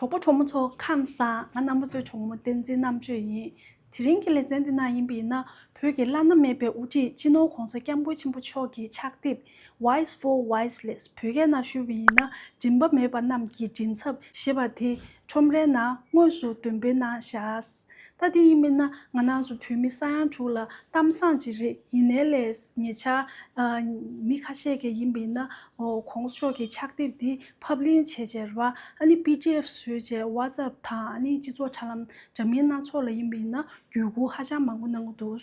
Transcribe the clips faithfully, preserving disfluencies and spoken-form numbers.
གྲོགས་པོ་གྲོགས་མོ་ཚོ་ཁམས་བཟང་། ང་རྣམ་པ་ཚོའི་གྲོགས་མོ་བསྟན་འཛིན་རྣམ་དཔྱོད་ཡིན། དེ་རིང་གི་ལེ་ཚན་འདི་ནང་ཡིན་པ་ཡིན་ན། བོད་ཀྱི་བླ་ན་མེད་པའི་དབུ་ཁྲིད་སྤྱི་ནོར་༧གོང་ས་༧སྐྱབས་མགོན་ཆེན་པོ་མཆོག་གི་ཕྱག་དེབ་Voice for Voiceless། བོད་སྐད་ནང་ཞུས་པ་ཡིན་ན་མགྲིན་པ་མེད་པ་རྣམས་ཀྱི་མགྲིན་ཚབ་ཞེས་པ་དེ་ཁྲོམ་རའི་ནང་དངོས་སུ་འདོན་སྤེལ་གནང་བཞག་ད་དེ་ཡིན་པ་ཡིན་ན་ང་རང་ཚོ་བོད་མི་ས་ཡ་དྲུག་ལ་གཏམ་བཟང་ཅིག་རེད། ཡིན་ནའི་ལས་ཉེ་ཆར་ཨ་མི་ཁ་ཤས་ཀྱིས་ཡིན་པ་ཡིན་ན་༧གོང་ས་མཆོག་གི་ཕྱག་དེབ་འདི་ཕབ་ལེན་བྱས་བྱས་རེད་བ། ཨ་ནི་པི་ཌི་ཨེཕ་བཟོས་བྱས་WhatsApp་དང་ཨ་ནི་སྤྱི་ཚོགས་དྲ་ལམ་འདྲ་མིན་སྣ་ཚོགས་ལ་ཡིན་པ་ཡིན་ན་བརྒྱུད་བསྐུར་ཧ་ཅང་མང་པོ་གནང་གི་འདུག་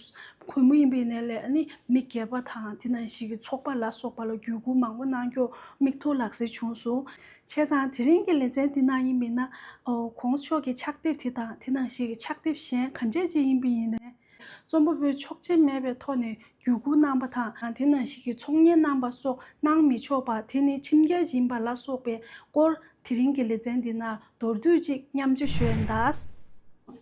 གུས་མོ་ཡིན་པ་ཡིན་ནའི་ལས་ཨ་ནི་མི་སྒེར་པ་དང་དེ་ནང་བཞིན་གྱི་ཚོགས་པ་ལ་སོགས་པ་ལ་བརྒྱུད་བསྐུར་མང་པོ་གནང་རྒྱུ་མིག་ཐོག་ལག་ཟིན་བྱུང་སོང་། བྱས་ཙང་དེ་རིང་གི་ལེ་ཚན་འདི་ནང་ཡིན་པ་ཡིན་ན་༧གོང་ས་མཆོག་གི་ཕྱག་དེབ་དེ་དང་དེ་ནང་བཞིན་གྱི་ཕྱག་དེབ་གཞན་ག་འདྲས་ཅིག་ཡིན་པ་ཡིན་ནའི། རྩོམ་པ་པོའི་ཆོག་མཆན་མེད་པའི་ཐོག་ནས་བརྒྱུད་བསྐུར་གནང་པ་དང་དེ་ནང་བཞིན་གྱི་ཚོང་གཉེར་གནང་པ་སོགས་གནང་མི་ཆོག་པ་དེ་ནི་ཁྲིམས་འགལ་ཡིན་པ་ལ་སོགས་པའི་སྐོར་དེ་རིང་གི་ལེ་ཚན་འདི་ནང་མདོར་བསྡུས་ཅིག་མཉམ་སྤྱོད་ཞུ་ཡ་ཡིན།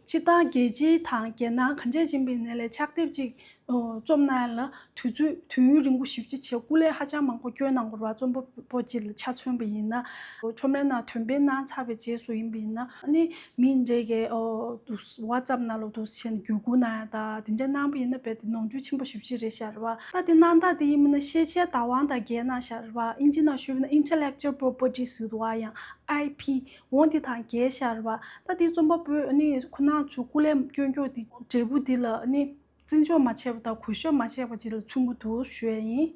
སྤྱིར་བཏང་རྒྱལ་སྤྱི་དང་རྒྱལ་ནང་ག་འདྲས་ཡིན་པ་ཡིན་ནའི་ལས་ཕྱག་དེབ་ཅིག་རྩོམ་གནང་ཡ་ལ་དུས་ཚོད་དུས་ཡུན་རིང་པོ་ཞེ་པོ་ཅིག་བྱས་སྐུ་ལས་ཧ་ཅང་མང་པོ་བསྐྱོན་གནང་དགོས་རེད་བ། རྩོམ་པ་པོ་ཅིག་ལ་ཆ་མཚོན་པ་ཡིན་ན། ཁྲོམ་རའི་ནང་འདོན་སྤེལ་གནང་ཚར་བའི་རྗེས་སུ་ཡིན་པ་ཡིན་ན་ཨ་ནི་མི་འདྲ་གི་ཨོ་འདུག WhatsApp་ནང་ལ་འདུག་བྱས་ནས་བརྒྱུད་བསྐུར་གནང་ཡ་དང་དེ་འདྲ་གནང་པ་ཡིན་ན་རྦད་དེ་ནོར་འཁྲུལ་ཆེན་པོ་ཞེ་པོ་ཅིག་རེད་ཤག་རེད་བ། ད་དེ་གནང་སྟངས་དེ་ཡིན་པ་ན་ཤེས་བྱའི་བདག་དབང་དང་འགལ་གནང་ཤག་རེད་བ། ཨིན་ཇི་ནང་ཞུས་པ་ན་Intellectual Property་ཟེར་འདུག་བ། ཡང་I P། འོ་འདི་དང་འགལ་ཤག་རེད་བ། ད་དེ་རྩོམ་པ་པོས་ཨ་ནི་ཁོ་རང་ཚོའི་སྐུ་ལས་བསྐྱོན་རྒྱུ་དེ་འབྲས་བུ་འདི་ལ་ཨ་ནི་བརྩི་འཇོག་མ་བྱས་པ་དང་གུས་ཞབས་མ་བྱས་པ་ཅིག་ལ་མཚོན་གྱི་འདུག་ཞུ་ཡ་ཡིན།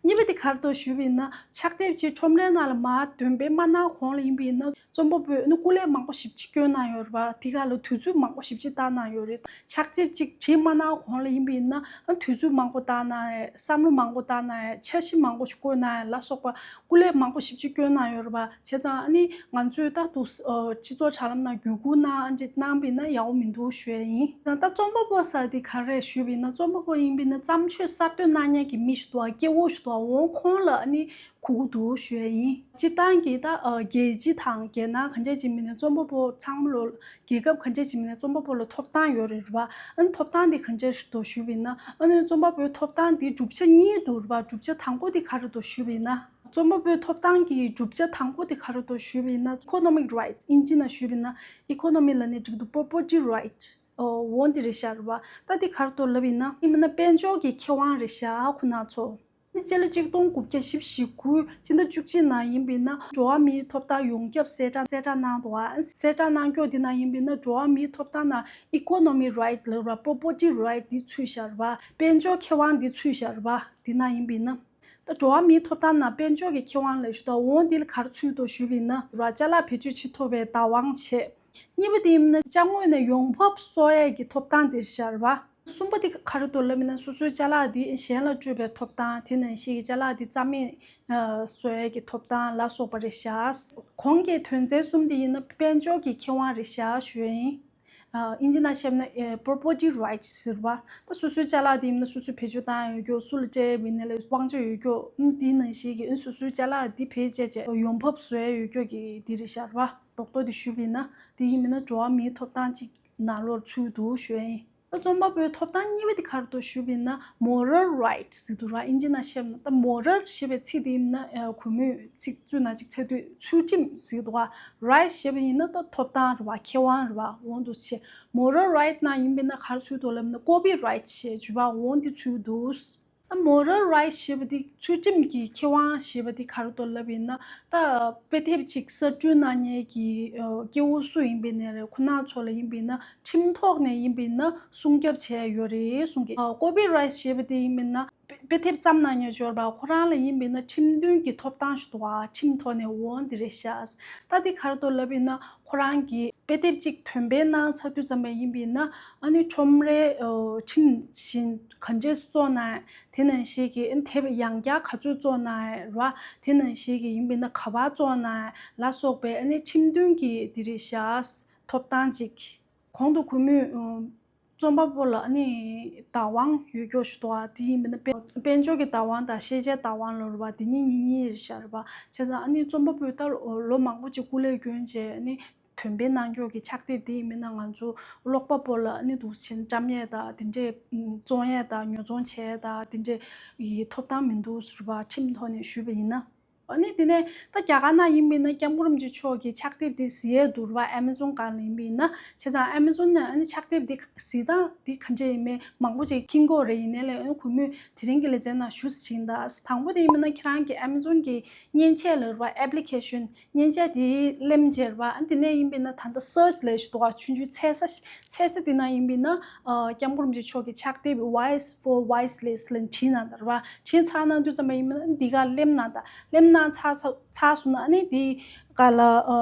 གཉིས་པ་དེ་ག་རེ་འདུག་ཞུས་པ་ཡིན་ན་ཕྱག་དེབ་ཅིག་ཁྲོམ་རའི་ནང་ལ་མར་འདོན་སྤེལ་མ་གནང་གོང་ལ་ཡིན་པ་ཡིན་ན་རྩོམ་པ་པོས་ཨ་ནི་སྐུ་ལས་མང་པོ་ཞེ་པོ་ཅིག་བསྐྱོན་གནང་ཡོད་རེད་བ། དེ་ག་ལ་དུས་ཚོད་མང་པོ་ཞེ་པོ་ཅིག་བཏང་གནང་ཡོད་རེད། ཕྱག་དེབ་ཅིག་བྲིས་མ་གནང་གོང་ལ་ཡིན་པ་ཡིན་ན་ཨ་དུས་ཚོད་མང་པོ་བཏང་གནང་ཡ། བསམ་བློ་མང་པོ་བཏང་གནང་ཡ། འཆར་གཞི་མང་པོ་ཞིག་བཀོད་གནང་ཡ་ལ་སོགས་པ་སྐུ་ལས་མང་པོ་ཞེ་པོ་ཅིག་བསྐྱོན་གནང་ཡོད་རེད་བ། བྱས་ཙང་ཨ་ནི་ང་ཚོས་ད་དུ་སྤྱི་ཚོགས་དྲ་ལམ་ནང་བརྒྱུད་བསྐུར་གནང་ཅིག་གནང་པ་ཡིན་ན་ཡག་པོ་མི་འདུག་ཞུ་ཡ་ཡིན། ད་རྩོམ་པ་པོ་ཟེར་དེ་ག་རེ་ཞུས་པ་ཡིན་ན་རྩོམ་པ་པོ་ཡིན་པ་ཡིན་ན་བརྩམས་ཆོས་གསར་གཏོད་གནང་མཁན་གྱི་མི་ཞིག་འདུག་བ། སྐྱེ་བོ་ཞིག་འདུག་བ། འོ་ཁོང་ལ་ཨ་ནི་གུས་བཀུར་འདུག་ཞུ་ཡ་ཡིན། སྤྱིར་བཏང་གི་ད་རྒྱལ་སྤྱི་དང་རྒྱལ་ནང་ག་འདྲས་ཅིག་མིན་ན་རྩོམ་པ་པོ་ཚང་མ་ལོ་རྒྱལ་ཁབ་ག་འདྲས་ཅིག་མིན་ན་རྩོམ་པ་པོ་ལ་ཐོབ་ཐང་ཡོད་རེད་བ། ཨ་ནི་ཐོབ་ཐང་དེ་ག་འདྲས་ཞིག་འདུག་ཞུས་པ་ཡིན་ན་ཨ་ནི་རྩོམ་པ་པོའི་ཐོབ་ཐང་དེ་གྲུབ་ཆ་གཉིས་འདུག་རེད་བ། གྲུབ་ཆ་དང་པོ་དེ་ག་རེ་འདུག་ཞུས་པ་ཡིན་ན། རྩོམ་པ་པོའི་ཐོབ་ཐང་གི་གྲུབ་ཆ་དང་པོ་དེ་ག་རེ་འདུག་ཞུས་པ་ཡིན་ན། Economic Rights། ཨིན་ཇི་ནང་ཞུས་པ་ཡིན་ན་Economy་ལབ་ནས་འགྲིག་འདུག Property Right། འོ་འདི་རེད་ཤག་རེད་བ། ད་འདི་ག་རེ་འདུག་ལབ་ཡིན་ན་ཡིན་ན་དཔལ་འབྱོར་གྱི་ཁེ་དབང་རེད་ཤག་ཁོ་ན་ཚོ། ནི་སྤྱི་ལོ་གཅིག་སྟོང་དགུ་བརྒྱ་བཞི་བཅུ་ཞེ་དགུ་སྤྱི་ཟླ་བཅུ་གཅིག་ནང་ཡིན་པ་ཡིན་ན་འགྲོ་བ་མིའི་ཐོབ་ཐང་ཡོངས་ཁྱབ་གསལ་བསྒྲགས་གསལ་བསྒྲགས་གནང་འདུག་བ། གསལ་བསྒྲགས་གནང་སྐྱོ་འདི་ནང་ཡིན་པ་ཡིན་ན་འགྲོ་བ་མིའི་ཐོབ་ཐང་ནང་Economy Right་ལབ་ར་Property Right་འདི་ཚུད་ཤག་རེད་བ། དཔལ་འབྱོར་ཁེ་དབང་འདི་ཚུད་ཤག་རེད་བ། འདི་ནང་ཡིན་པ་ཡིན་ན། ད་འགྲོ་བ་མིའི་ཐོབ་ཐང་ནང་དཔལ་འབྱོར་གྱི་ཁེ་དབང་ལ་ཞུ་དག་འོང་འདི་ལ་ག་རེ་ཚུད་འདུག་ཞུས་པ་ཡིན་ན་ར་ཅ་ལག་བེད་སྤྱོད་བྱེད་ཐུབ་པའི་བདག་དབང་བྱས། གཉིས་པ་དེ་ཡིན་ན་ཅ་དངོས་ནས་ཡོང་འབབ་གསོག་ཡས་ཀྱི་ཐོབ་ཐང་དེ་ཤར་བ། གསུམ་པ་དེ་ག་རེ་འདུག་ལབ་ཡིན་ན་སོ་སོའི་ཅ་ལག་དེ་གཞན་ལ་སྤྲོད་པའི་ཐོབ་ཐང་དེ་ནང་བཞིན་གྱི་ཅ་ལག་དེ་རྩ་མེད་བཟོ་ཡས་ཀྱི་ཐོབ་ཐང་ལ་སོགས་པ་རེད་ཤག་གོང་གི་དོན་ཚན་གསུམ་དེ་ཡིན་ན་དཔལ་འབྱོར་གྱི་ཁེ་དབང་རེད་ཤག་ཞུ་ཡ་ཡིན། ཨིན་ཇི་ནང་བཤད་ན་property rights་ཟེར་བ། ད་སོ་སོའི་ཅ་ལག་དེ་ཡིན་ན་སོ་སོས་བེད་སྤྱོད་བཏང་ཡ་ཡོད་རྒྱུ། སུ་ལ་སྤྲད་ཡ་མིན་ན་ལ་དབང་ཆ་ཡོད་རྒྱུ། ཨུམ་དེ་ནང་བཞིན་གྱི་ཨུམ་སོ་སོའི་ཅ་ལག་དེ་བེད་སྤྱད་བྱས་ཡོང་འབབ་བཟོ་ཡ་ཡོད་རྒྱུ་གི་དེ་རེད་ཤག་ར། རྡོག་རྡོག་དེ་ཞུས་པ་ཡིན་ན་དེ་ཡིན་མིན་ན་འགྲོ་བ་མིའི་ཐོབ་ཐང་ཅིག་ནང་ལོགས་ཚུད་འདུག་ཞུ་ཡ་ཡིན། ད་རྩོམ་པ་པོའི་ཐོབ་ཐང་གཉིས་པ་དེ་ག་རེ་འདུག་ཞུས་པ་ཡིན་ན་moral right་ཟེར་འདུག་ར། ཨིན་ཇི་ནང་བཤད་ན་ད་moral་ཞེས་པའི་ཚིག་དེ་ཡིན་ན་གུས་མོས་ཚིག་བཙུགས་ན་ཅིག་ཚད་མཐོའི་ཚུལ་ཁྲིམས་ཟེར་འདུག་ར། Right་ཞེས་པ་ཡིན་ན་ད་ཐོབ་ཐང་རེད་བ། ཁེ་དབང་རེད་བ། འོང་འདུག་ཆེ། Moral right་ནང་ཡིན་པ་ཡིན་ན་ག་རེ་ཚུད་འདུག་ལབ་ན་copyright་ཞེས་བརྗོད་པ་འོང་འདི་ཚུད་འདུག་ད་moral right་ཞེས་པ་འདི་ཚུལ་ཁྲིམས་ཀྱི་ཁེ་དབང་ཞེས་པ་འདི་ག་རེ་འདུག་ལབ་ཡིན་ན་ད་དཔེ་དེབ་ཅིག་གསར་སྐྲུན་གནང་མཁན་གྱི་སྐྱེ་བོ་སུ་ཡིན་པ་ཡིན་ནའི་རེད། ཁོ་ན་ཚོ་ལ་ཡིན་པ་ཡིན་ན་ཁྲིམས་ཐོག་ནས་ཡིན་པ་ཡིན་ན་སྲུང་སྐྱོབ་བྱས་ཡོད་རེད་གསུང་གི། copyright་ཞེས་པ་འདི་ཡིན་པ་ཡིན་ན་དཔེ་དེབ་བརྩམས་གནང་མཁན་འབྱོར་པ་ཁོ་རང་ལ་ཡིན་པ་ཡིན་ན་ཁྲིམས་མཐུན་གྱི་ཐོབ་ཐང་ཞིག་འདུག་ཨ། ཁྲིམས་ཐོག་ནས་འོང་འདི་རེད་ཤག་ད་འདི་ག་རེ་འདུག་ལབ་ཡིན་ན་ཁོ་རང་གི་དཔེ་དེབ་ཅིག་འདོན་སྤེལ་གནང་ཚར་དུས་ཙམ་པ་ཡིན་པ་ཡིན་ན་ཨ་ནི་ཁྲོམ་རའི་ཁྲིམས་བཞིན་ག་འདྲས་བཙོང་ན་དེ་ནང་བཞིན་གྱི་དེབ་ཡང་བསྐྱར་ག་ཚོད་བཙོང་ན་ར། དེ་ནང་བཞིན་གྱི་ཡིན་པ་ཡིན་ན་ག་པར་བཙོང་ན་ལ་སོགས་པའི་ཨ་ནི་ཁྲིམས་མཐུན་གྱི་འདི་རེད་ཤག་ཐོབ་ཐང་ཅིག་གོང་དུ་གུས་མོས་རྩོམ་པ་པོ་ལ་ཨ་ནི་བདག་དབང་ཡོད་རྒྱུ་ཞིག་འདུག་ཨ། དེ་ཡིན་མིན་ན་དཔལ་དཔལ་འབྱོར་གྱི་བདག་དབང་དང་ཤེས་བྱའི་བདག་དབང་ལ་རེད་བ། དེ་གཉིས་གཉིས་གཉིས་རེད་ཤག་རེད་བ། བྱས་ཙང་ཨ་ནི་རྩོམ་པ་པོས་ད་ལོ་མང་པོ་ཅིག་སྐུ་ལས་བསྐྱོན་བྱས་ཨ་ནི་འདོན་སྤེལ་གནང་རྒྱུ་གི་ཕྱག་དེབ་དེ་ཡིན་མིན་ན་ང་ཚོ་ཀློག་པ་པོ་ལ་ཨ་ནི་འདུག་ཕྱིན་བཀྲམ་ཡས་དང་དེ་འདྲས་བཙོང་ཡས་དང་ཉོ་ཚོང་བྱས་ཡས་དང་དེ་འདྲས་ཡི་ཐོབ་ཐང་མི་འདུག་ཟེར་བ་ཁྲིམས་ཐོག་ནས་ཞུས་པ་ཡིན་ན། ཨ་ནི་དེ་ནས་ད་རྒྱ་གར་ནང་ཡིན་པ་ཡིན་ན་སྐྱབས་མགོན་རིན་པོ་ཆེ་མཆོག་གི་ཕྱག་དེབ་དེ་གཟིགས་ཡས་འདུག་ར་བ། ཨེ་མ་ཛོན་སྒང་ལ་ཡིན་པ་ཡིན་ན། བྱས་ཙང་ཨེ་མ་ཛོན་ནས་ཨ་ནི་ཕྱག་དེབ་དེ་གཟིགས་སྟངས་དེ་ག་འདྲ་ཡིན་མིན་མང་པོ་ཅིག་མཁྱེན་གྱི་ཡོད་རེད། ཡིན་ནའི་ལས་ཨ་ནི་གུས་མོས་དེ་རིང་གི་ལེ་ཚན་ནང་ཞུ་ཟིན་ད། དང་པོ་དེ་ཡིན་པ་ཡིན་ན་ཁྱེད་རང་གི་ཨེ་མ་ཛོན་གི་མཉེན་ཆས་ལབ་ར་བ། ཨེབ་ལི་ཁེ་ཤན། མཉེན་ཆས་དེ་ལེན་བྱས་ར་བ། ཨ་ནི་དེ་ནས་ཡིན་པ་ཡིན་ན་ད་ལྟ་སར་ཆི་ལབ་ཞིག་འདུག་ག་ཆུང་ཆུང་འཚོལ་ས་ཞིག་འཚོལ་ས་དེ་ནང་ཡིན་པ་ཡིན་ན། ཨ་སྐྱབས་མགོན་རིན་པོ་ཆེ་མཆོག་གི་ཕྱག་དེབ་Voice for Voiceless ལབ་བྲིས་གནང་ད་ར་བ། བྲིས་ཚར་གནང་དུས་ཙམ་པ་ཡིན་པ་ཡིན་ན་འདི་ག་ལེན་གནང་ད། ལེན་གནང་ཚར་ཚར་སོང་ན་ཨ་ནི་དེ་ག་ལ་ཨ་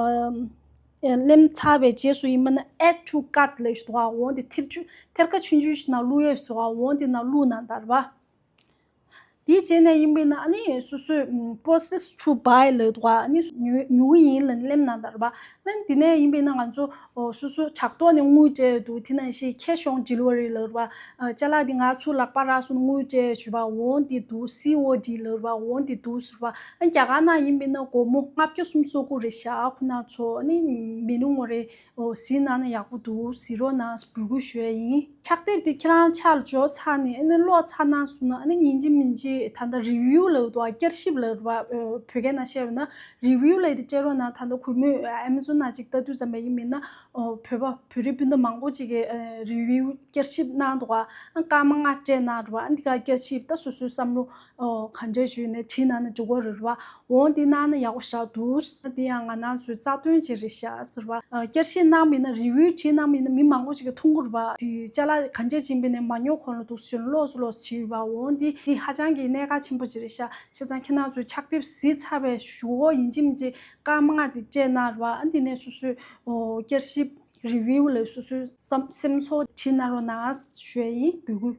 ལེན་ཚར་བའི་རྗེས་སུ་ཡིན་པ་ཡིན་ན་Add to Cart ལབ་ཞིག་འདུག་ག་འོ་འདི་ཐེར་ཆུ་ཐེར་ཀ་ཆུང་ཆུང་ཞིག་ནང་བླུག་ཡས་ཞིག་འདུག་ག་འོ་འདི་ནང་བླུག་གནང་ད་ར་བ། དེའི་རྗེས་ནས་ཡིན་པ་ཡིན་ན་ཨ་ནི་སོ་སོས་ཨམ་process to buy ལབ་འདུག་ག་ཨ་ནི་ཉོ་ཉོ་གི་ཡིན་ལབ་ལེན་གནང་ད་ར་བ། ཨ་ནི་དེ་ནས་ཡིན་པ་ཡིན་ན་ང་ཚོ་ཨོ་སོ་སོ་དྲ་ཐོག་ནས་དངུལ་སྤྲད་འདུག་དེ་ནང་བཞིན་cash on delivery ལབ་ར་བ། ཨ་ཅ་ལག་འདི་ང་ཚུར་ལག་པ་རག་སོང་ན་དངུལ་སྤྲད་ཞུ་བ་འོ་འདི་འདུག C O D ལབ་ར་བ། འོ་འདི་འདུག་ཟེར་བ། ཨ་ནི་རྒྱ་གར་ནང་ཡིན་པ་ཡིན་ན་སྒོར་མོ་ལྔ་བརྒྱ་སུམ་ཅུ་སོ་དགུ་རེད་ཤག་ཁོ་ན་ཚོ་ཨ་ནི་མི་ནུ་ངོ་རེ། ཨོ་གཟིགས་གནང་ན་ཡག་པོ་འདུག་གཟིགས་རོགས་གནང་འབོད་སྐུལ་ཞུ་ཡ་ཡིན། ཕྱག་དེབ་དེ་ཁྱེད་རང་ཕྱག་ལ་འབྱོར་ཚར་ནས་ཨ་ནི་ཀློག་ཚར་གནང་སོང་ན་ཨ་ནི་ཉིན་གཅིག་མིན་གཅིག་ད་ལྟ་review ལབ་འདུག་ག་བསྐྱར་ཞིབ་ལབ་ར་བ། བོད་སྐད་ནང་བཤད་པ་ན་review ལབ་དེ་སྤྲད་རོགས་གནང་། ད་ལྟ་གུས་མོས་ཨེ་མ་ཛོན་ནང་ཅིག་ལྟ་དུས་ཙམ་པ་ཡིན་པ་ཡིན་ན་ཨོ་བོད་པ་བོད་རིགས་སྤུན་ཟླ་མང་པོ་ཅིག་གིས་review བསྐྱར་ཞིབ་གནང་འདུག་ག་ཨ་སྐར་མ་ལྔ་སྤྲད་གནང་ར་བ། ཨ་འདི་ག་བསྐྱར་ཞིབ་ད་སོ་སོའི་བསམ་བློ། ཨོ་ག་འདྲས་ཞུས་ནས་བྲིས་གནང་ན་འགྲིག་གི་རེད་བ། འོ་འདི་གནང་ན་ཡག་པོ་ཞེ་དྲག་འདུག་འདི་ཡང་ང་རང་ཚོའི་རྩ་དོན་ཅིག་རེད་ཤག་ཟེར་བ། ཨ་བསྐྱར་ཞིབ་གནང་བ་ཡིན་ན་review བྲིས་གནང་བ་ཡིན་ན་མི་མང་པོ་ཞིག་གིས་མཐོང་གི་རེད་བ། དེ་ཅ་ལག་ག་འདྲས་ཅིག་ཡིན་པ་ཡིན་ནའི་མ་ཉོ་གོང་ལ་འདུག་སེ་ལོགས་སུ་ལོགས་སུ་བྱེད་ཡོད་པ། འོ་འདི་འདི་ཧ་ཅང་གི་གནད་འགག་ཆེན་པོ་ཅིག་རེད་ཤག་བྱས་ཙང་ཁྱེད་རང་ཚོས་ཕྱག་དེབ་གཟིགས་ཚར་བའི་གཞུག་གུ་ཡིན་གཅིག་མིན་གཅིག་སྐར་མ་ལྔ་དེ་སྤྲད་གནང་ར་བ། ཨ་འདི་ནས་སོ་སོས་ཨོ་བསྐྱར་ཞིབ་review ལ་སོ་སོའི་བསམ་སེམས་ཚོར་བྲིས་གནང་རོགས་གནང་ཞུ་ཡ་ཡིན། འབོད་སྐུལ།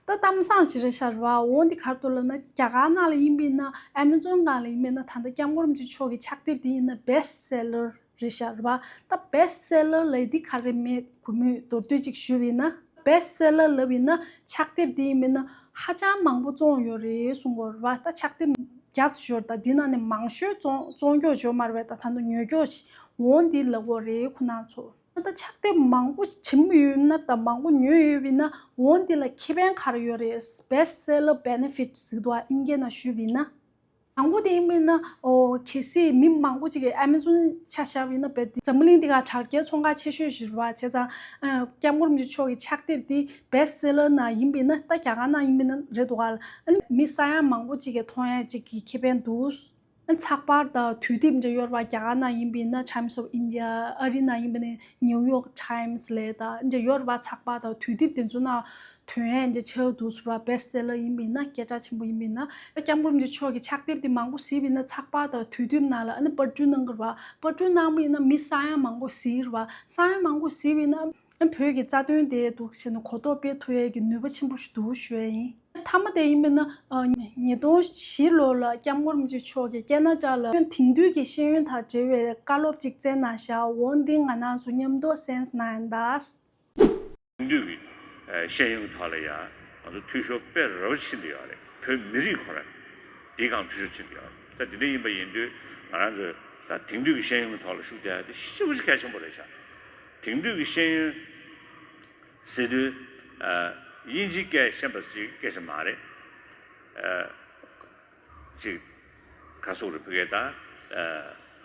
ད་གཏམ་བཟང་ཞིག་རེད་ཤག་ར་བ། འོ་འདི་ག་རེ་འདུག་ལབ་ན་རྒྱ་གར་ནང་ལ་ཡིན་པ་ཡིན་ན་ཨེ་མ་ཛོན་སྒང་ལ་ཡིན་པ་ཡིན་ན་ད་ལྟ་སྐྱབས་མགོན་རིན་པོ་ཆེ་མཆོག་གི་ཕྱག་དེབ་དེ་ཡིན་ན་best seller རེད་ཤག་ར་བ། ད་best seller ལབ་འདི་ག་རེ་མེད་གུས་མོས་མདོར་བསྡུས་ཅིག་ཞུས་པ་ཡིན་ན། best seller ལབ་ཡིན་ན་ཕྱག་དེབ་དེ་ཡིན་པ་ཡིན་ན་ཧ་ཅང་མང་པོ་བཙོངས་ཡོད་རེད་གསུང་གི་ཡོད་ར་བ། ད་ཕྱག་དེབ་བརྒྱ་ཙམ་ཡོད་རེད། ད་འདི་ནང་ནས་མང་ཤོས་བཙོང་བཙོང་རྒྱུ་ཡོད་མ་རེད་པས། ད་ད་དུང་ཉོ་རྒྱུ་ཞིག་འོ་འདི་ལབ་དགོས་རེད་ཁོ་རང་ཚོ། ད་ཕྱག་དེབ་མང་པོ་བྱིན་ཡོད་ན་དང་མང་པོ་ཉོས་ཡོད་པ་ཡིན་ན་འོ་འདི་ལ་ཁེ་ཕན་ག་རེ་ཡོད་རེད། best seller benefit ཟེར་འདུག་ཨ་དབྱིན་སྐད་ནང་ཞུས་པ་ཡིན་ན། དང་པོ་དེ་ཡིན་པ་ཡིན་ན་ཨོ་གལ་སྲིད་མི་མང་པོ་ཅིག་གིས་ཨེ་མ་ཛོན་ཆ་བཞག་པ་ཡིན་ན་བས་འཛམ་བུ་གླིང་འདི་ག་དྲ་རྒྱའི་ཚོང་ཁང་ཆེ་ཤོས་ཤིག་རེད་བ། བྱས་ཙང་ཨ་སྐྱབས་མགོན་རིན་པོ་ཆེ་མཆོག་གི་ཕྱག་དེབ་འདི་best seller ནང་ཡིན་པ་ཡིན་ན་ད་རྒྱ་གར་ནང་ཡིན་པ་ཡིན་ན་རེད་འདུག་ཨ། ཨ་ནི་མི་ས་ཡ་མང་པོ་ཅིག་གིས་མཐོང་ཡ་ཅིག་གི་ཁེ་ཕན་འདུག་ཨ་ཚགས་པར་དང་དུས་དེབ་འདྲ་ཡོད་རེད་བ། རྒྱ་གར་ནང་ཡིན་པ་ཡིན་ན་Times of India། ཨ་རི་ནང་ཡིན་པ་ཡིན་ན་New York Times ལབ་དང་འདྲ་ཡོད་རེད་བ། ཚགས་པར་དང་དུས་དེབ་དེ་ཚོ་ནང་ཐོན་ཡ་འདྲ་ཆེ་བ་འདུག་ཟེར་བ། best seller ཡིན་པ་ཡིན་ན་སྐད་གྲགས་ཆེན་པོ་ཡིན་པ་ཡིན་ན། ད་སྐྱབས་མགོན་རིན་པོ་ཆེ་མཆོག་གི་ཕྱག་དེབ་དེ་མང་པོ་གཟིགས་པ་ཡིན་ན་ཚགས་པར་དང་དུས་དེབ་ནང་ལ་ཨ་ནི་པར་སྐྲུན་གནང་གི་རེད་བ། པར་སྐྲུན་གནང་པ་ཡིན་ན་མི་ས་ཡ་མང་པོ་གཟིགས་རེད་བ། ས་ཡ་མང་པོ་གཟིགས་པ་ཡིན་ན་ཨ་བོད་ཀྱི་རྩ་དོན་དེ་འདུག་བྱས་ན་གོ་རྟོགས་སྤེལ་ཐུབ་ཡ་གི་ནུས་པ་ཆེན་པོ་ཞིག་འདུག་ཞུ་ཡ་ཡིན། མཐའ་མ་དེ་ཡིན་པ་ཡིན་ན་ཨ་ཉིས་སྟོང་བཞི་ལོ་ལ་སྐྱབས་མགོན་རིན་པོ་ཆེ་མཆོག་གིས་ཁེ་ན་ཌ་ལ་དེང་དུས་ཀྱི་ཤེས་ཡོན་དང་འབྲེལ་བའི་བཀའ་སློབ་ཅིག་བསྩལ་གནང་བཞག་འོ་འདི་ང་རང་ཚོ་མཉམ་དུ་གསན་གནང་ཡིན་ད། དེང་དུས་ཀྱི་ཨ་ཤེས་ཡོན་ཐོག་ལ་ཡང་ང་ཚོ་འཐུས་ཤོར་དཔེ་རབ་ཕྱིན་བསྡད་ཡོད་རེད། བོད་མི་རིགས་ཁོ་རང་དེའི་སྒང་འཐུས་ཤོར་ཕྱིན་བསྡད་ཡོད་རེད། ད་དེ་འདྲ་ཡིན་པ་ཡིན་དུས་ང་རང་ཚོས་ད་དེང་དུས་ཀྱི་ཤེས་ཡོན་ཐོག་ལ་ཤུགས་རྒྱག་ཡ་དེ་ཞེ་པོ་ཅིག་གལ་ཆེན་པོ་རེད་ཤག་དེང་དུས་ཀྱི་ཤེས་ཡོན་ཟེར་དུས་ཨ་དབྱིན་ཇིའི་སྐད་ཤེས་པ་ཅིག་སྐད་ཆ་མ་རེད། ཨ་ཅིག་ག་སོགས་རེད། བོད་སྐད་དང་ཨ་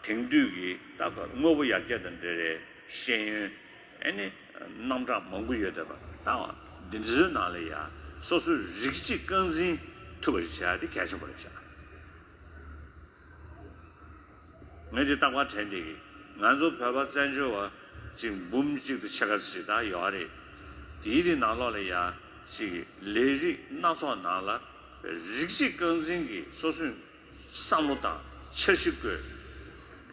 དེང་དུས་ཀྱི་ད་དངོས་པོ་ཡར་རྒྱས་དང་འབྲེལ་བའི་ཤེས་ཡོན་ཨ་ནི་རྣམ་གྲངས་མང་པོ་ཡོད་བསྡད་པ་དང་འདི་ཚོའི་ནང་ལ་ཡང་སོ་སོའི་རིགས་གཅིག་རྐང་འཛིན་ཐུབ་པ་ཞིག་བྱ་ཡ་དེ་གལ་ཆེན་པོ་རེད་ཤག་ངས་འདི་རྟག་པར་དྲན་བསྡད་ཀྱི། ང་ཚོ་བོད་པ་བཙན་བྱོལ་བ་ཅིག་འབུམ་གཅིག་དང་ཕྱེད་ཀ་ཞིག་ད་ཡོད་རེད། དེའི་རིགས་ནང་ལོགས་ལ་ཡང་ཅིག་ལས་རིགས་སྣ་ཚོགས་ནང་ལ་རིགས་གཅིག་རྐང་འཛིན་གྱི་སོ་སོའི་བསམ་བློ་དང་འཆར་གཞི་བཀོད།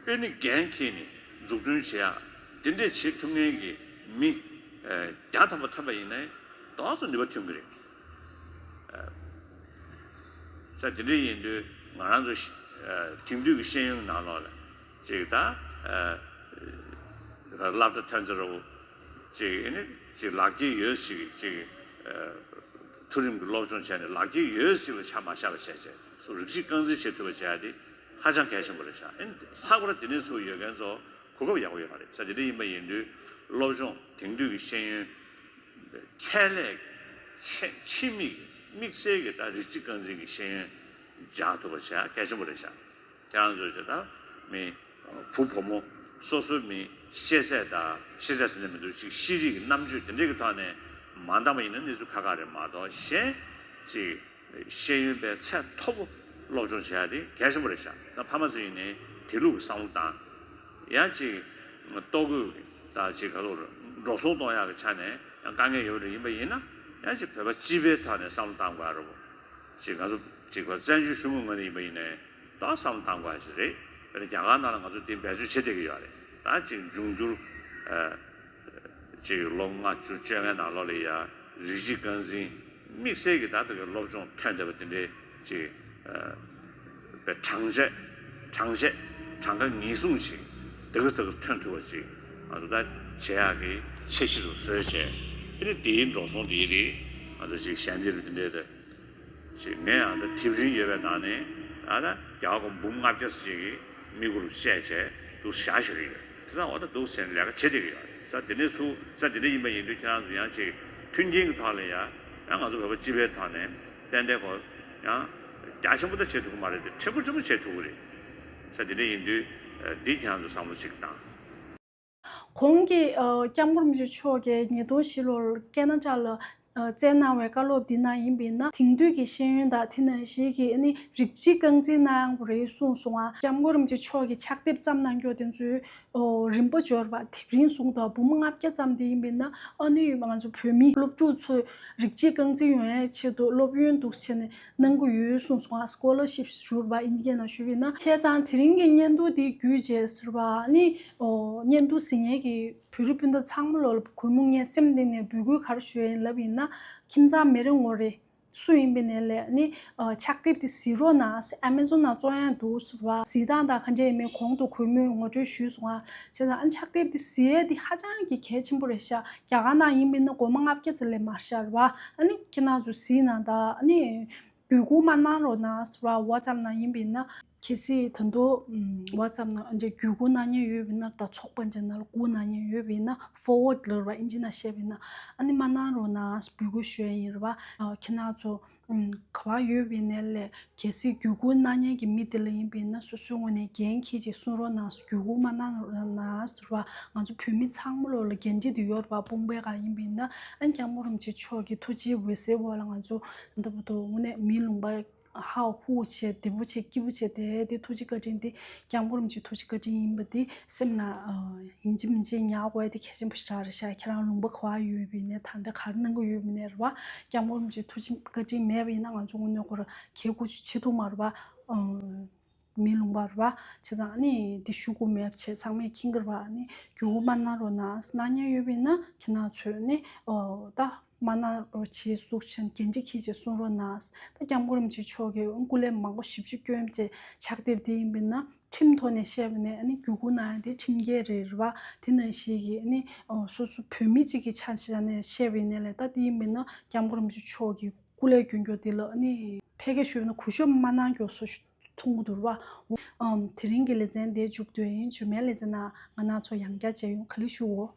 ཨེ་ནི་འགན་འཁྱེར་ནས་འཛུགས་སྐྲུན་བྱེད་ཡག་དེ་འདྲས་བྱེད་ཐུབ་མཁན་གྱི་མི་བརྒྱ་ཐམ་པ་ཐོན་པ་ཡིན་ན་ཏོག་ཙམ་ནུས་པ་ཐོན་གྱི་རེད། ས་དེ་འདྲ་ཡིན་དུས་ང་རང་ཚོ་དེང་དུས་ཀྱི་ཤེས་ཡོན་ནང་ལོགས་ལ་ཅིག་ད་སློབ་གྲྭ་ཐོན་ཚར་བ་ཅིག་ཨེ་ནི་ཅིག་ལག་འཁྱེར་ཡོད་ཅིག་ཅིག་མཐོ་རིམ་གྱི་སློབ་སྦྱོང་བྱས་ནས་ལག་འཁྱེར་ཡོད་ཅིག་ལ་ཆ་མ་བཞག་པ་བྱས་བྱས་སུ་རིགས་གཅིག་རྐང་འཛིན་བྱེད་ཐུབ་པ་བྱས་ཏེ་ཧ་ཅང་གལ་ཆེན་པོ་རེད་ཤག་ཨེ་ནི་ལྷག་པར་དེ་ནས་ཚུར་ཡོད་མཁན་ཚོ་གོ་སྐབས་ཡག་པོ་ཡོད་པ་རེད། ས་དེ་འདྲ་ཡིན་པ་ཡིན་དུས་སློབ་སྦྱོང་དེང་དུས་ཀྱི་ཤེས་ཡོན་ཁྱད་ལས་ཆེ་ཕྱི་མིག་དམིགས་བསལ་གྱི་ད་རིགས་གཅིག་རྐང་འཛིན་གྱི་ཤེས་ཡོན་སྦྱང་ཐུབ་པ་བྱས་གལ་ཆེན་པོ་རེད་ཤག་ཁྱེད་རང་ཚོས་ཀྱི་ད་མི་བུ་བུ་མོ་སོ་སོའི་མི་ཤེས་ཚད་དང་ཤེས་ཚད་ཟེར་ནས་མི་འདུག་ཅིག་ཤེས་རིག་གི་རྣམ་དཔྱོད་དེ་འདྲའི་གི་ཐོག་ནས་མ་འདང་བ་ཡིན་ན་གནས་ཚུལ་ཁག་ཁག་རེད་མ་གཏོགས་གཞན་ཅིག་ཤེས་ཡོན་པའི་ཚད་མཐོ་པོ་སློབ་སྦྱོང་བྱེད་ཡ་དེ་གལ་ཆེན་པོ་རེད་ཤག་ད་ཕ་མ་ཚོ་ཡིན་ནའི་དེ་ལུགས་ཀྱི་བསམ་བློ་བཏང་། ཡང་ཅིག་ལྟོ་གོས་དང་ཅིག་ག་ཚོད་འགྲོ་སོང་གཏོང་ཡག་གི་ཆ་ནས་ཡང་དཀའ་ངལ་ཡོད་རེད། ཡིན་པ་ཡིན་ན་ཡང་ཅིག་བོད་པ་སྤྱི་པའི་ཐོག་ནས་བསམ་བློ་བཏང་དགོས་ཡ་རེད་པོ། ཅིག་ང་ཚོ་ཅིག་བཙན་བྱོལ་གཞུང་གི་ངོས་ནས་ཡིན་པ་ཡིན་ནའི་ཏོག་བསམ་བློ་བཏང་དགོས་ཡ་ཅིག་རེད། དཔེར་ན་རྒྱ་གར་ནང་ལ་ང་ཚོ་དེ་འབད་རྩོལ་བྱེད་བསྡད་ཀྱི་ཡོད་རེད། ད་ཅིག་འབྱུང་འགྱུར་ཨ་ཅིག་ལོ་ལྔ་བཅུ་བཅོ་ལྔའི་ནང་ལོགས་ལ་ཡ་རིགས་གཅིག་རྐང་འཛིན་དམིགས་བསལ་གྱི་ད་ལྟ་གི་སློབ་སྦྱོང་ཐོན་བསྡད་པ་དེ་འདྲའི་ཅིག་ཨ་པའི་གྲངས་ཆད་གྲངས་ཆད་གྲངས་ཀ་ངེས་བཟུང་ཅིག་དེ་ག་ས་ག་ཐོན་ཐུབ་པ་ཅིག་ང་ཚོ་ད་བྱེད་ཡག་གི་འཆར་གཞི་རུ་བཟོས་བྱས། དེ་ནི་དེའི་འགྲོ་སོང་དེའི་རིགས་ང་ཚོ་ཅིག་ཞལ་འདེབས་དེ་འདྲའི་དེ། ཞེས་ངས་ཨ་ད་དེབ་རིན་ཡོད་པའི་ནང་ནས་ཨ་ད་རྒྱ་གར་སྒོར་འབུམ་ལྔ་བརྒྱ་ཙམ་ཞིག་གི་དམིགས་ཡུལ་བཤད་བྱས་འདུག་བཞག་ཞུ་གི་ཡོད། དེ་ཙང་འོ་ད་འདུག་ཟེར་ནས་ལས་ཀ་བྱེད་བསྡད་ཀྱི་ཡོད་རེད། ས་དེ་འདྲས་ཚུགས་ས་དེ་འདྲས་ཡིན་པ་ཡིན་དུས་ཁྱེད་རང་ཚོ་ཡང་ཅིག་མཐུན་རྐྱེན་གྱི་ཐོག་ལ་ཡ་ཡང་ང་ཚོ་བོད་པ་སྤྱི་པའི་ཐོག་ནས་ཏན་ཏན་གོ་ཡང་རྒྱ་ཆེན་པོ་ད་བྱེད་ཐུབ་ཀྱི་མ་རེད་དེ་ཕྲན་བུ་ཕྲན་བུ་བྱེད་ཐུབ་ཀྱི་རེད། ས་དེ་འདྲས་ཡིན་དུས་འདི་ཁྱེད་རང་ཚོ་བསམ་བློ་ཅིག་བཏང་། གོང་གི་ཨ་སྐྱབས་མགོན་རིན་པོ་ཆེ་མཆོག་གིས་ཉིས་སྟོང་བཞི་ལོར་ཁེ་ན་ཌ་ལ་ཨ་བསྩལ་གནང་བའི་བཀའ་སློབ་འདི་ནང་ཡིན་པས་ན། དེང་དུས་ཀྱི་ཤེས་ཡོན་དང་དེ་ནང་བཞིན་གྱི་ཨ་ནི་རིགས་གཅིག་རྐང་འཛིན་གནང་ཡག་རེད་གསུངས་སོང་ང་། སྐྱབས་མགོན་རིན་པོ་ཆེ་མཆོག་གིས་ཕྱག་དེབ་བརྩམས་གནང་རྒྱུ་དེ་ཚོའི་ཨོ་རིམ་པ་འབྱོར་བ་དེབ་རིན་གསུངས་འདུག་འབུམ་ལྔ་བརྒྱ་ཙམ་དེ་ཡིན་པས་ན། ཨ་ནི་ང་ཚོ་བོད་མི་སློབ་ཕྲུག་ཚོས་རིགས་གཅིག་རྐང་འཛིན་ཡོང་ཡག་ཆེད་དུ་སློབ་ཡོན་འདུག་བྱས་ནས་གནང་གི་ཡོད་གསུངས་སོང་ང་། སྐོ་ལར་ཤིབ་ཞུ་བ་ཨིན་ཇི་སྐད་ནང་ཞུས་པས་ན། བྱས་ཙང་དེ་རིང་གི་བརྙན་ཐུང་འདི་བརྒྱུད་བྱས་ཟེར་བ་ཨ་ནི་ཨོ་བརྙན་ཐུང་གཟིགས་མཁན་གྱི་བོད་རིགས་སྤུན་ཟླ་ཚང་མ་ལོ་ལ་གུས་མོ་ངས་སེམས་གཏིང་ནས་འབོད་སྐུལ་ག་རེ་ཞུ་ཡ་ཡིན་ལབ་ཡིན་ན། ཁྱིམ་ཚང་མི་རེ་ངོ་རེ་སུ་ཡིན་པའི་ནས་ལས་ནི་ཨ་ཕྱག་དེབ་དེ་གཟིགས་རོགས་གནང་། ཨ་མེ་ཛོན་ནང་བཙོང་ཡག་འདུག་ཟེར་བ་གཟིགས་སྟངས་དང་ག་འདྲ་ཡིན་མིན་གོང་དུ་གུས་མོས་ངོ་སྤྲོད་ཞུས་སོང་ང་། བྱས་ཙང་ཨ་ཕྱག་དེབ་དེ་གཟིགས་ཡ་དེ་ཧ་ཅང་གི་གལ་ཆེན་པོ་རེད་ཤག་རྒྱ་གར་ནང་ཡིན་པའི་ན་སྒོར་མོ་ལྔ་བརྒྱ་ཙམ་ལས་མ་ཤར་བ། ཨ་ནི་ཁྱེད་རང་ཚོ་གཟིགས་གནང་དང་། ཨ་ནི་བརྒྱུད་སྐུར་མ་གནང་རོགས་གནང་ཟེར་བ་ཝ་ཙབ་ནང་ཡིན་པས་ན། གལ་སྲིད་ད་དུང་ཝ་ཙབ་ནང་འདྲ་བརྒྱུད་སྐུར་གནང་མཁན་ཡོད་པས་ན། ད་ཚོགས་པ་འདྲ་ནང་ལ་སྐུར་གནང་མཁན་ཡོད་པས་ན། ཕོར་ཝརཌ་ལབ་རེད་པ་ཨིན་ཇི་ནང་བཤད་པས་ན། ཨ་ནི་མ་གནང་རོགས་གནང་འབོད་སྐུལ་ཞུ་ཡ་ཡིན་རེད་པ། ཨ་ཁྱེད་རང་ཚོ་ཨམ་ག་པར་ཡོད་པའི་ནས་ལས་གལ་སྲིད་བརྒྱུད་སྐུར་གནང་མཁན་གྱི་མི་དེ་ལ་ཡིན་པས་ན་སོ་སོའི་ངོས་ནས་འགན་འཁྱེར་བྱས་གསུང་རོགས་གནང་། བརྒྱུད་སྐུར་མ་གནང་རོགས་གནང་ཟེར་བ། ང་ཚོ་བོད་མི་ཚང་མ་ལོ་ལ་འགན་འཁྲི་དེ་ཡོད་རེད་པ། དཔུང་པའི་སྒང་ཡིན་པས་ན། ཨ་ནི་སྐྱབས་མགོན་རིན་པོ་ཆེ་མཆོག་གི་ཐུགས་རྗེའི་འོད་ཟེར་འོག་ལ་ང་ཚོ་ད་བར་དུ་དངོས་གནས་མིའི་ལུང་པ་ཧ་ཧུ་བྱས་བདེ་པོ་བྱས་སྐྱིད་པོ་བྱས་བསྡད་དེ། ཐུགས་རྗེ་བཀའ་དྲིན་དེ་སྐྱབས་མགོན་རིན་པོ་ཆེའི་ཐུགས་རྗེ་བཀའ་དྲིན་ཡིན་པ་དེ་སེམས་ནང་ཨ་ཡིན་གཅིག་མིན་གཅིག་ཉར་དགོས་ཡ་དེ་གལ་ཆེན་པོ་ཞིག་རེད་ཤག་ཁྱེད་རང་ལུང་པ་ག་པར་ཡོད་པའི་ནས་ད་ལྟ་ག་རེ་གནང་གི་ཡོད་པའི་ནས་རེད་པ། སྐྱབས་མགོན་རིན་པོ་ཆེའི་ཐུགས་རྗེ་བཀའ་དྲིན་མེད་པ་ཡིན་ན་ང་ཚོ་དངོས་གནས་ཁོ་རང་གལ་དགོས་ཆེ་ཐུག་མ་རེད་པ། ཨ་མིའི་ལུང་པ་རེད་པ། བྱས་ཙང་ཨ་ནི་འདི་ཞུ་དགོས་མེད་པ་བྱས་ཚང་མས་མཁྱེན་གྱི་རེད་པ། ཨ་ནི་བརྒྱུད་སྐུར་མ་གནང་རོགས་གནང་། གནང་མཁན་ཡོད་པས་ན་ཁྱེད་རང་ཚོས་ནི་ཨོ་ད་མ་གནང་རོགས་བྱེད་ཟེར་འདུག་བྱས་འགན་འཁྲི་འཁྱེར་བྱས་གསུང་རོགས་གནང་། ད་སྐྱབས་མགོན་རིན་པོ་ཆེ་མཆོག་གིས་སྐུ་ལས་མང་པོ་ཞེ་པོ་ཅིག་བསྐྱོན་བྱས་ཕྱག་དེབ་དེ་ཡིན་པས་ན་ཁྲིམས་ཐོག་ནས་བཤད་པ་ནས་ཨ་ནི་བརྒྱུད་སྐུར་གནང་ཡ་དེ་ཁྲིམས་འགལ་རེད་རེད་པ། དེ་ནང་བཞིན་གྱི་ཨ་ནི་ཨོ་སོ་སོ་བོད་མི་གཅིག་གི་ཆ་བཞག་ནས་བཤད་པ་ཡིན་ནའི་ལས། ད་དེ་ཡིན་པས་ན་སྐྱབས་མགོན་རིན་པོ་ཆེ་མཆོག་གི་སྐུ་ལས་བསྐྱོན་རྒྱུ་དེ་ལ་ཨ་ནི་ཕལ་སྐད་ཞུས་ན་གུས་ཞབས་མ་གནང་རྒྱུ་བཟོ་ཞིག་མཐོང་གི་འདུག་ར་བ། ཨམ་དེ་རིང་གི་ལེ་ཚན་འདིར་མཇུག་བསྡུ་ཡིན། རྗེས་མའི་ལེ་ཚན་ནང་ང་རང་ཚོ་ཡང་བསྐྱར་མཇལ་ཡོང་། ག་ལེར་བཞུགས་འོ།